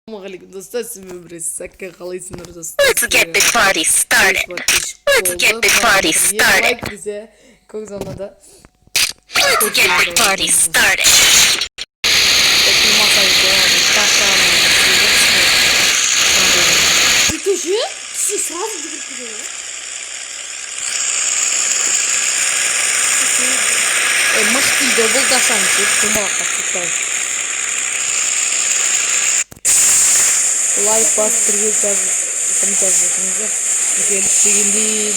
Ассалаумағалейкум, достар, сізбен бірге Сәкке. Қалайсыңдар, достар? Let's get this party started. Let's get this party started. Лайк десе, көк зонада. Let's get this party started. Ты же? Ты сразу жүгіріп кетеді ғой. Мықты үйде бұл дашаң ше, домалаққа түсіп. Лайк басып, бірге жазып, комментарий жазыңыздар. Келіп дегендей,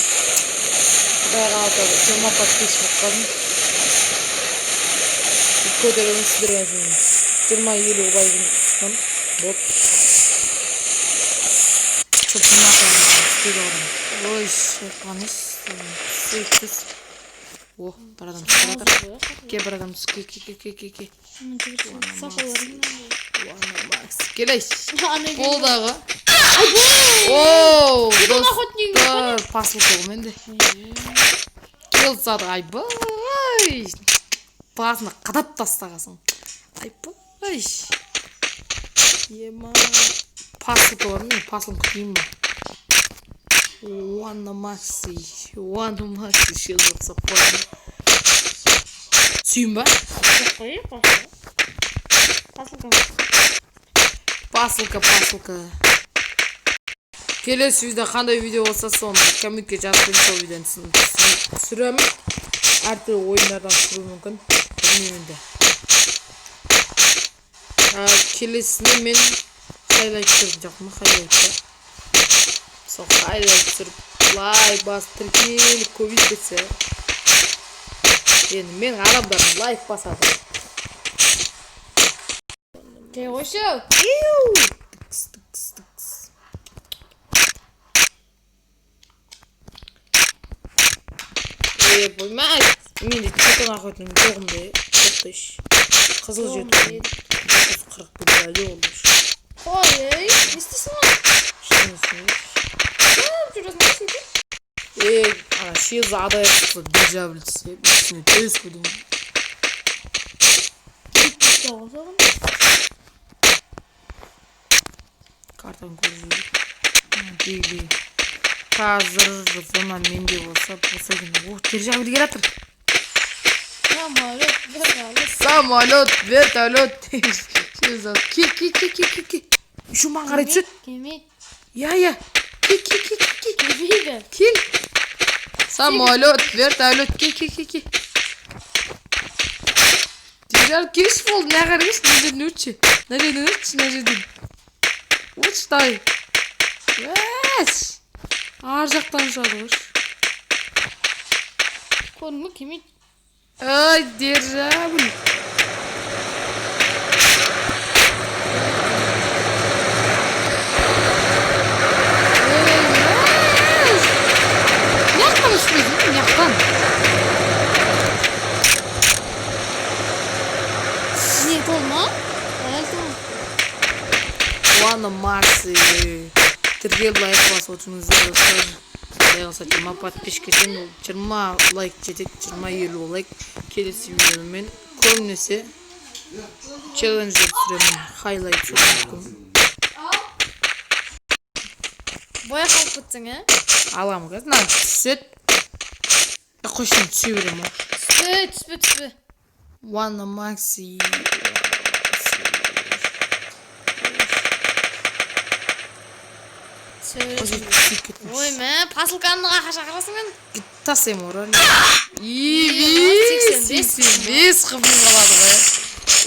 Құдай қаласа, 20 подписчик болып қалдым. Көтеремін сіздерге үшін. 20-50 лайк түскен. Вот. Çok істейді адам. Ой, шайқаныс. Сөйтсіз. О, бір адам түсіп жатыр. Ке, бір адам түсіп, ке, ке, ке, ке, ке. Келей. Қолдағы. Оу, достар, посылка ғой менде. Келді садық, айбай. Басына қадап тастағансың. Айбай. Ема. Посылка бар, мен посылка күтейін ба? Уанна Макси, Уанна Макси, шел ұқсап қойдым. Түсейін ба? Қой, посылка. Посылка, посылка. Келесі видео қандай видео болса, соны комментке жазып қойыңыз, сол видеоны түсіремін. Әртүрлі ойындардан түсіруім мүмкін. Білмеймін енді. Келесіне мен хайлайт түсірдім, жоқ ма, хайлайт па? Сол хайлайт түсіріп, лайк басып, тіркеліп көбейіп кетсе. Енді менің адамдарым лайк басады. Жай қойшы. Тікс, тікс, тікс. Е, болмай. Менде жетон охотник жоғым де. Тоқтайшы. Қызыл жетон. 141 бәле olmuş. Қой, ей, не істейсің ғой? Ештеңе істемейді. Көп жүресің ғой сөйтіп. Е, ана шезі адай шықса, дирижабль түссе, үстіне төс қойдым. Соған. Картаны көріп жүрдік. Бейли. Қазір зона менде болса, болса екен. О, дирижабль келе жатыр. Самолет, вертолет. Самолет, вертолет. Шезі, кел, кел, кел, кел, кел, кел. Еще маған қарай түседі. Келмейді. Иә, иә. Кел, кел, кел, кел, кел. Келмейді. Кел. Самолет, вертолет, кел, кел, кел, кел. Дирижабль келші болды, мына қарай келші, мына жерден өтші. Мына жерден өтші, мына жерден. Өтші, давай. Өш. Ар жақтан ұшады ғой. Көрдің бе, келмейді. Ай, дирижабль. Ей, мәш. Мына жақтан ұшпайсың ба, мына жақтан? Не, толды ма? Әлі толмады. Ладно, Макси. Тіркеліп, лайк басып отырыңыздар, достар. Құдай қаласа, 20 подписчик кеткен, ол 20 лайк жетеді, 20-50 лайк. Келесі видеоны мен көбінесе челлендждер түсіремін, хайлайт түсіруім мүмкін. Боя қалып кетсең, ә? Аламын қазір, мына түседі. Е, қойшы, мен түсе беремін ғой. Түспе, түспе, түспе. Уанна Макси. Түсе бересің. Түсіп кетмеш. Ой, мә, посылканы қаша шақырасың мен? Тастаймын ғой. Иби, 85 қылып қалады ғой.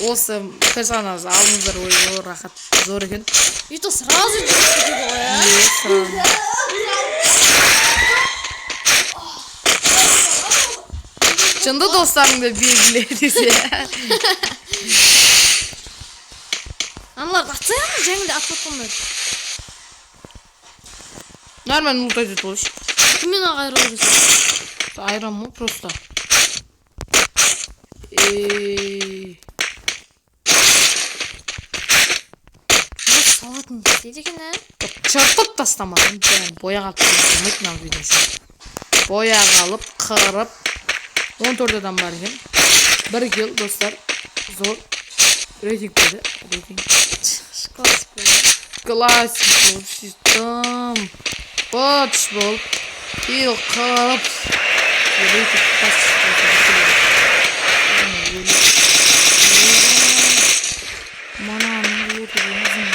Осы персонаж алыңыздар, ой, ой, рахат, зор екен. И то сразу жүгіріп кетеді ғой, ә? Е, сразу. Жынды достарыңды белгіле десе. Аналар атса, жеңіл атып жатқандар. Нормально лутать етеді ғой. Кіммен ақ айырылып жүрсің? Айырамын ғой просто. Ей. Осы салатын істейді екен, ә? Жыртып тастамадым, бәрін бояға алып болмайды мынау видео үшін. Бояға алып, қырып, 14 адам бар екен. Бір килл, достар. Зор. Рейтинг деді. Рейтинг. Классик болды. Классик болып, сөйтіп быт болып, кил қылып, өйтіп бас. Мынаның өтірігін.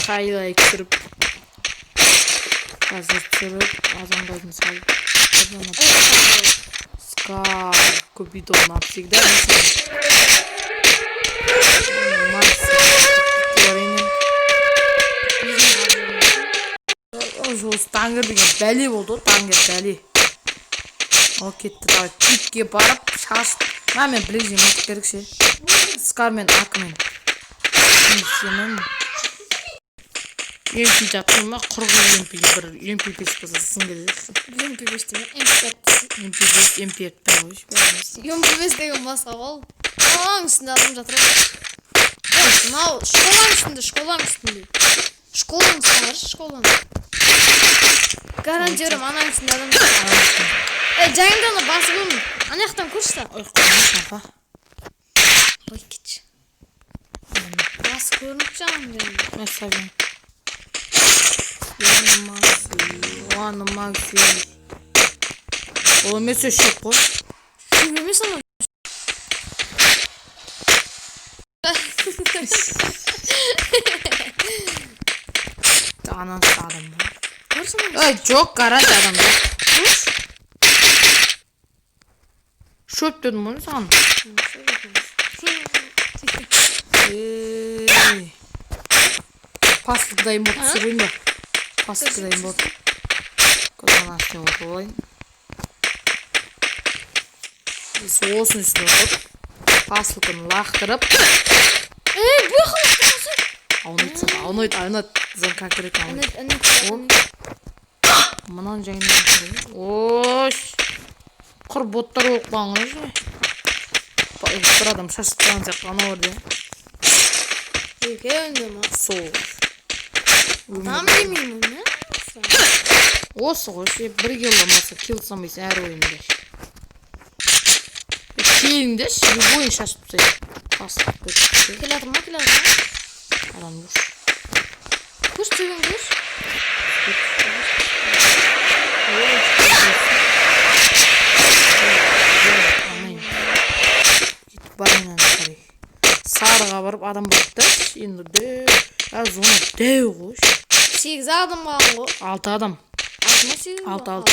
Хайлайт түсіріп, қазір түсіріп, адамдардың салып. Скар купить он навсегда. Макс әрине. Осы таңгер деген бәле болды ғой, таңгер бәле. Ол кетті. Давай пикке барып шашып. Мә, мен ближний мылтық керек ше, скар мен акмен істемеймін. МП жатыр ма? Құрғыр МП, бір МП 5 болса, сын келеді. МП 5 деме, МП 5. МП 5, МП 4 ғой бәріміз. МП 5 деген басқа ғой. Ананың үстінде адам жатыр ғой. Мынау школаның үстінде, школаның үстінде. Школаның үстінде қарашы, школаның. Гарантия беремін, ананың үстінде адам жатыр. Ей, жайында ана басы көрінді. Ана жақтан көрші та. Ой, қоймашы, апа. Ой, кетші. Басы көрініп жағын жайында. Мәссаған. Лана Макси, Лана Макси. Ол емес, шөп қой. Шөп емес анау. Анасы адам бар. Көрші ана. Ей, жоқ, гарантия адам жоқ. Шөп дедім ғой саған. Ей. Пастық дайын болып түсірейін ба? Пастық дайын болып. Қазір астына отырып алайын. Осының үстіне отырып, посылканы лақтырып, Ей, бұл жаққа лақтырмаса. Аунайды, аунайды, аунайды. Зон конкретно аунайды. Ана, ана. Мынаның жайында. Ош. Құр боттар болып қалған ғой ше. Бір адам шашып тұрған сияқты анау жерде. Екеуінде ма? Сол. Адам демеймін, ә? Осы ғой ше, бір килл болмаса, килл салмайсың әр ойында. Келіңдерші, любойын шашып тастайды. Басып кетті. Келе жатыр ма, келе жатыр ма? Адам жоқ. Көрші, төбені көрші. Алмаймын. Кетіп барайын ана қарай. Сарыға барып адам барып та, енді дәу, ә, зона дәу ғой. 8 адам қалған ғой. Алты адам. 6 ма, 8 ма? Алты, алты.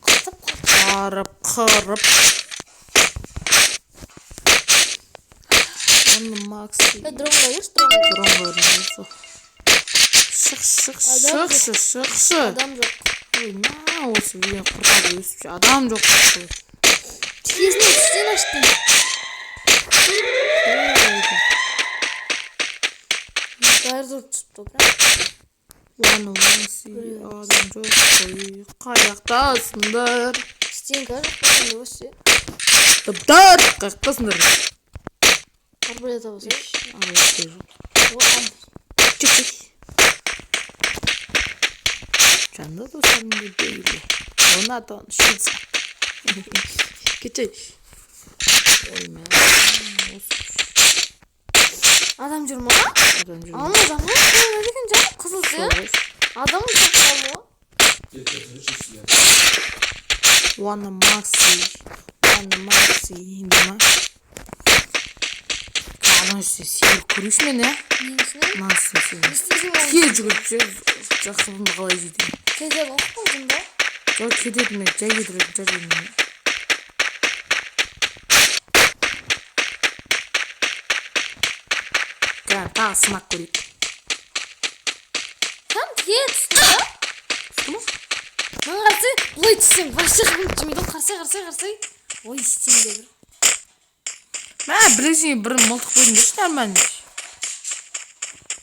Қатып қатып. Барып, қырып. Оны Макси. Е, дронға кірші, дронға. Дрон көрінеді сол. Шық, шық, Адам шықшы, шықшы. Адам жоқ. Ой, мә, осы үйден құртады өсіп. Адам жоқ. Тізесінен түстен аштың. Бәрі зор түсіп тұр, прям. Оны Макси, адам жоқ қой. Қаяқтасыңдар? Стенка жоқ болғанда вообще. Дыбдар, қаяқтасыңдар? Арбалет алса. Арбалет жоқ. О, ал. Чик, чик. Жанды достарым белгілі. Онатон шица. Кетей. Ой, мә. Осы Адам жүр ма? Адам жүр. Ана адам ғой, көрінеді екен жаңа, қызыл ше. Адам жоқ қалды ғой. Уана Макси. Уана Макси. Енді ма? Ана үстіне секіріп көрейінші мен, ә? Ненің үстіне? Мына үстіне секіріп. Не істейсің оны? Тез жүгіріп ше, жақсылығымды қалай жетемін? Кетеді ғой қолдың ба? Жоқ, кететін мен жай кетіретін жай кетемін. Кәне, тағы сынақ көрейік. Там тіке түсті да? Түсті ма? Мына қарасай, былай түссең вообще қымт жемейді ғой. Қарасай, қарасай, қарасай. Ой, істеймін де бір. Мә, білесің, бір мылтық беріңдерші нормально.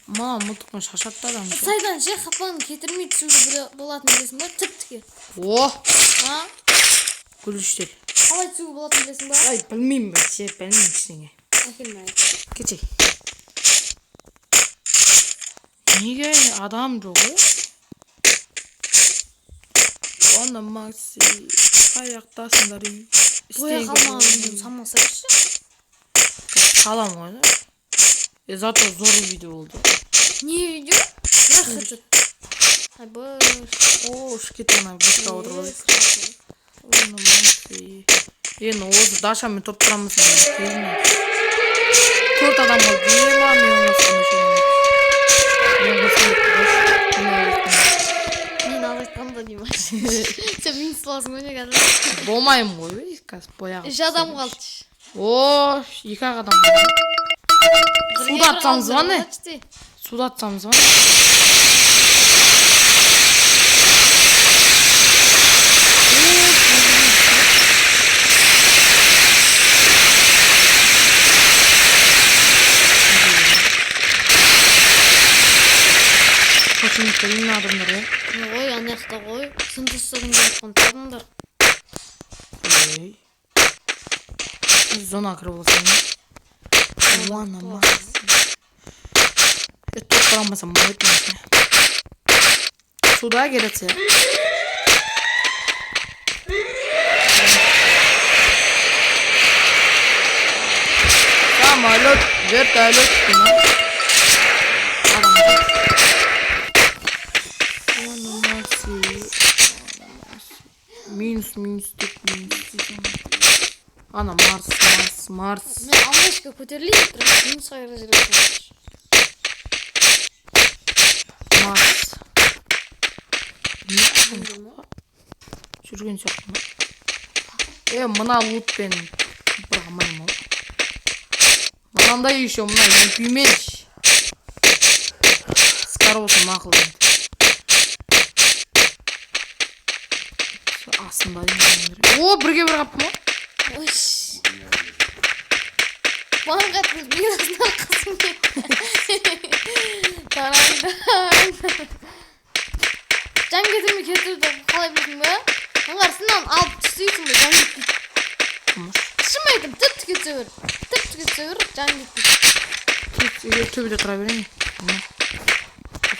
Мына мылтықпен шашады да адам. Сайдан ше, хапаны кетірмей түсуге болатынын білесің ба? Тіп тіке. О, А? гүліштер. Қалай түсуге болатынын білесің ба? Ай, білмеймін мен, ше, білмеймін ештеңе. Әкелме. Кетей. Неге адам жоқ, ой? Ана Макси, қаяқтасыңдар, ей? Боя Істеген қалмаған самалсайшы. Салам ғой. Зато зор видео болды. Не видео? Бірақ хедшот. Айбай. О, шкет ана бушка отырып алайық. Енді осы Дашамен топ тұрамыз. Төрт адам болды. Ема, мен қосқанда мен қосқанда Мен азайтқанда деймін. Сен минус аласың ғой не қазір? Болмаймын ғой, қазір бояға. Үш адам қалды. О, екі ақ адам қалды. Суда атсамыз ба не? Суда атсамыз ба? Почему-то адамдар, иә? Ой, ана жақта ғой. Сындырсың деп жатқан адамдар. Ей. Зона кіріп алсам. Уана Макс. Топ тұрамасам болмайды меніңше. Суда келеді. Самолет, вертолет. Адам. Уана Макс. Минус, минус, деп, минус дейсің. Ана Марс, Марс, Марс. Мен алмашка көтерілейін тұрмын, минусқа кіре жүресің. Марс. Не адам жоқ па? Жүрген сияқты ма? Мына лутпен бір алмаймын ау. Мынандай еще мына емпимен. Скар болса мақұл енді. Астында. О, бірге бір қаптым ғой. Ой. Маған қатты минусына қызым кетті. Тараңдан. Жан кетірмей кетірді қалай білдің бе? Аңғар сыннан алып түстейсің бе, жан кетпейді. Шын айтамын, тіп тіке түсе бер. Тіп тіке түсе бер, жан кетпейді. Төбеде тұра берейін.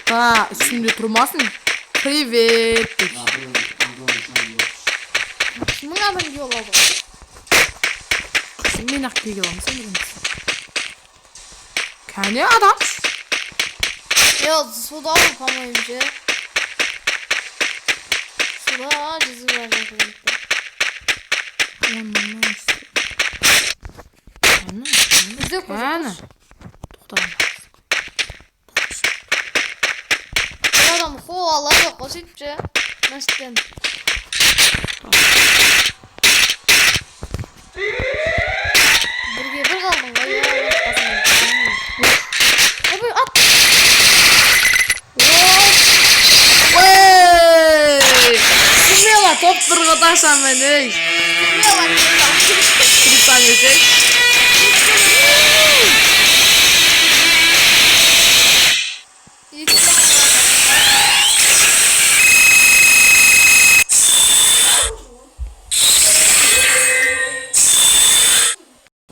Та, үстінде тұрмасын. Привет деп. Мың адам киіп алады ғой. Мен ақ киге аламын, сен білемісің. Кәне адам. Я суда ғой, по-моему, ше. Суда жүзіп бара жатыр. Кәне, Іздеп кәне. Тоқта. Бір адам қуалады ғой сөйтіп ше. Мәшіттен. Бірге бір қалдың ғой, я, ойбай, ат! Ой! Смело топ тұрға Дашамен, ей! Смело, Представь, ей!